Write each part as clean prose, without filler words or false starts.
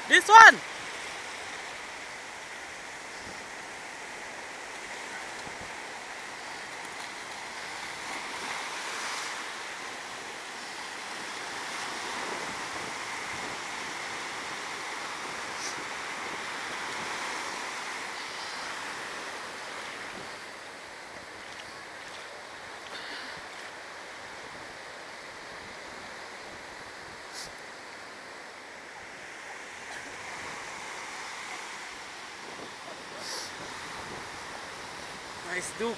This one. Nice dog.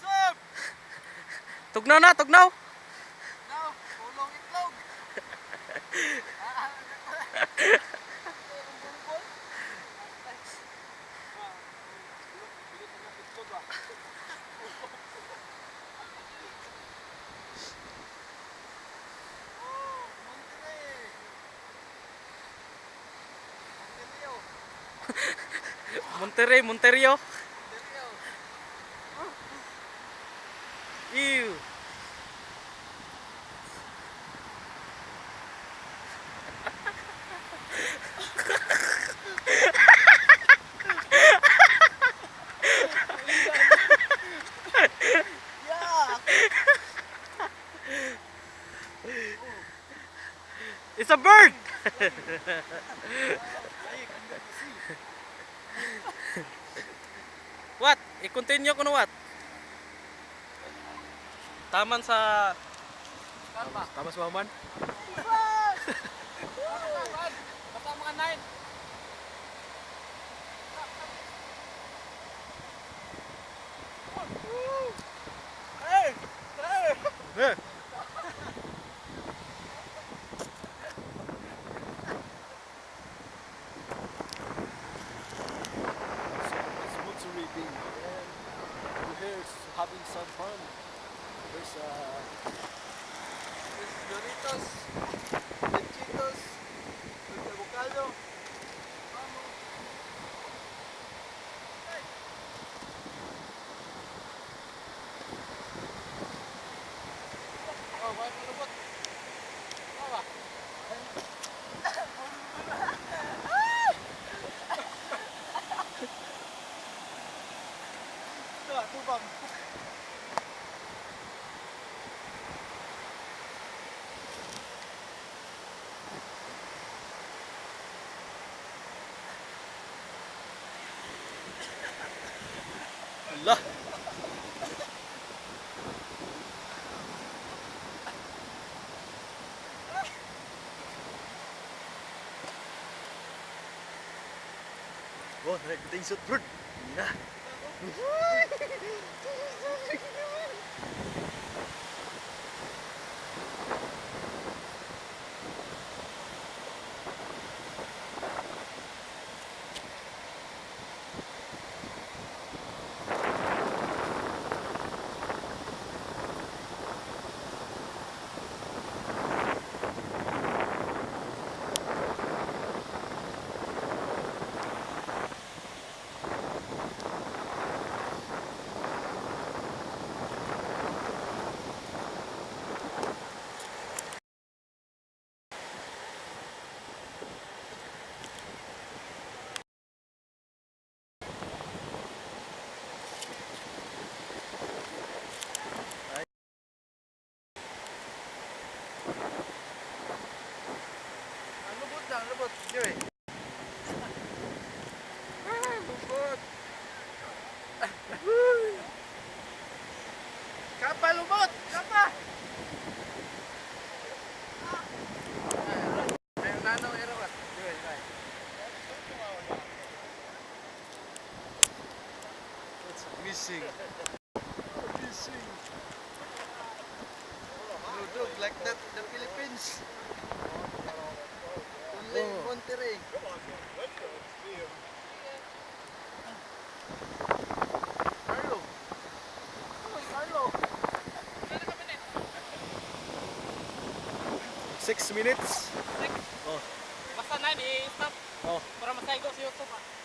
Sir! Tugnaw na, tugnaw. No, pulong itlog. Monterrey, Monterio. Ew. It's a bird. What? I-continue ko na what? Taman sa. Tama sa maman. Basta mga 9. Hey! Hey! Eh. So it's Monterey Bay, and we're here having some fun. There's There's Doritos, with Cheetos, with avocado. Vamos. Hey. Oh, why mo lubot? Tawa. Ito, tubang. Allah. Oh, nagdating sa bird. Hindi na. Ang lubot na, ang lubot. Joy. Ah, lubot. Kapa, lubot! Kapa! 6 minutes. 6. Oh. Basta 9 i-stop. Oh. Para masaigo sa YouTube ah.